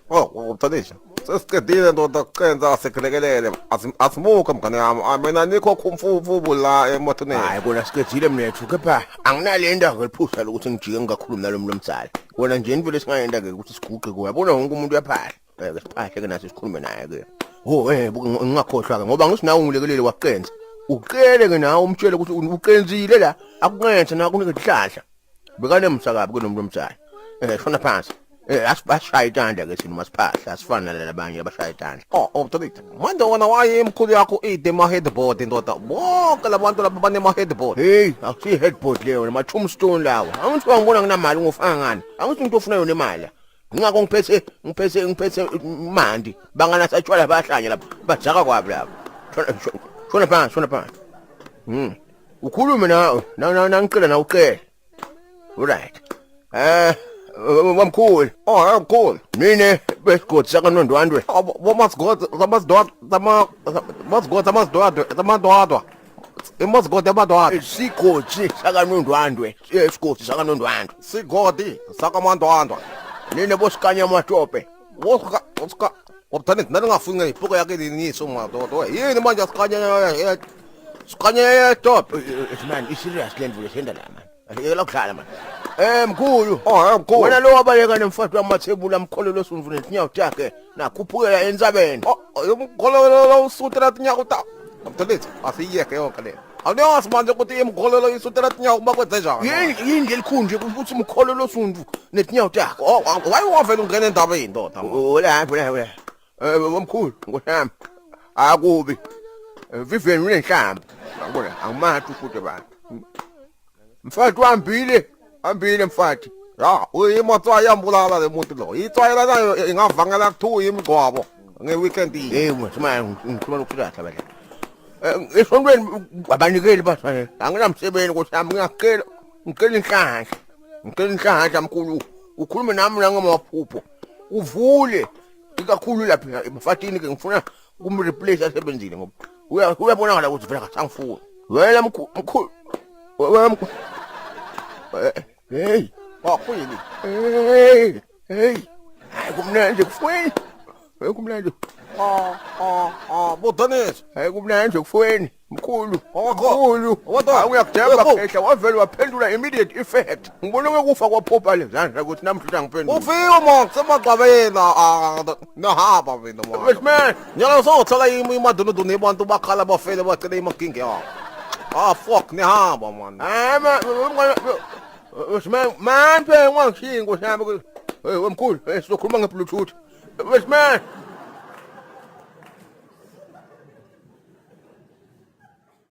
Oh, uThanisha. Sesiqedile ndoda kucenza sikulekelele. Asimuke mngane yami. Mina nikho khumfufu la emothoneni. Hayi kona siqedile mnethu kepha anginale ndawo ngeliphutha lokuthi ngijike ngingakhulumi nalo muntu omdala. Kona nje into lesingayenda ke ukuthi siguqe kuya. Yabona wonke umuntu uyaphahla. Ke siphahle ke naso sikhulume naye ke. Oh ngingakhohlwa ke ngoba ngisinawo ngilekelele waqenza. Uqele ke nawe umtshele ukuthi uqenzile la akunqenze na kunike ihlahla. Bekanemsa kabi kunomuntu omdala. Shona phansi. Asibashaya itandla ke thina masiphahla asifana nalabanye abashaya itandla. Oh, Mthanitha. Manje wena waye imkhulu yakho ide ma headboard ndoda. Bonke labantu laba banema headboard. Hey, akusiyi headboard leyo, nama tombstone lawa. Angithi wangibona nginamali ngofaka ngani? Angithi umuntu ofuna yona imali. Ngingakho ngiphethe mandi. Bangana satshwala bahlanye lapha. Bajaka kwabi lapha. Shona phansi, shona phansi. Ukhulume nawe, na ngicela na ucele. Alright. Wamkhulu. Oh, mkhulu. Nine besigodi sakaNondwandwe. Oh, bomasigodi, zamasdodwa, zama masigodi zamasdodwa, zamadodwa. Imasigodi amadodwa. Sigodi sakaNondwandwe. Sigodi sakaNondwandwe. Sigodi sakamandwandwa. Nine bosikanya amatope. Woska woska. Wabthani nani ngafuni ngiphuka yakhe niniso madoda. Yini manje sikanya Sikanya top. Man, i serious le ndlu lesenda la man. Ayekela kudlala man. Mkhulu. Oh, mkhulu. Wena lo wabaleka nemfati wamathebula mkholelo sunvu netinyawo takhe nakhuphukela entsabeni. Oh, umkholelo lo usutela tinyawo ta. Mthani asiyeke yonke le. Awuyazi manje ukuthi imkholelo isutela tinyawo kuba kwenze njani. Yini yini lelikhunje ukuthi umkholelo sunvu netinyawo takhe. Oh, why wavela ungena endabeni ndoda? Ola ola ola. Mkhulu, ngosami. Akubi. Vivian unenhlamba. Ngibona angimathi futhi bani. Mfati wambile, hambile mfati. Ya, uyimoto ayambulala le muntu lo. Itswayela nayo ingavangela kuthiwa imigcwabo nge-weekend. Hey, manje ngikhuluma nokuthi kahle badla. Esontweni abanikeli bathwane. Anginamsebenzi nkosi yami ngiyacela ngicela inhlanhla. Ngicela inhlanhla mkhulu. Ukhulume nami nangamaphupho. Uvule ikakhulu lapha emfatini ke ngifuna kumreplace asebenzile ngoba uyabonakala ukuthi vele akasangifuni. Wena mkhulu wena mkhulu. Hey, Oh, kuyini? hey, hey. Hayi kumnandi kufweni. Hayi kumnandi. Oh, oh, oh, Bodanis. Hayi kumnandi kufweni. Mkhulu. Oh, Mkhulu. Kodwa- Uyakudemba Yebo. khehla wavele waphendula immediate effect. Ngibona ukufa kwaphupha lezandla ukuthi namhlanje angiphendula. Ufike ma semagcabeni nahamba mina ma. Wait man. Nyalo sothola imadunudunu abantu bakhala bafele bacela imaginge yabo. Ah fuck nihamba man. Ah ma man man phela ngishingo sami. Hey wemkhulu, sizokhuluma ngebluetooth. Wait man.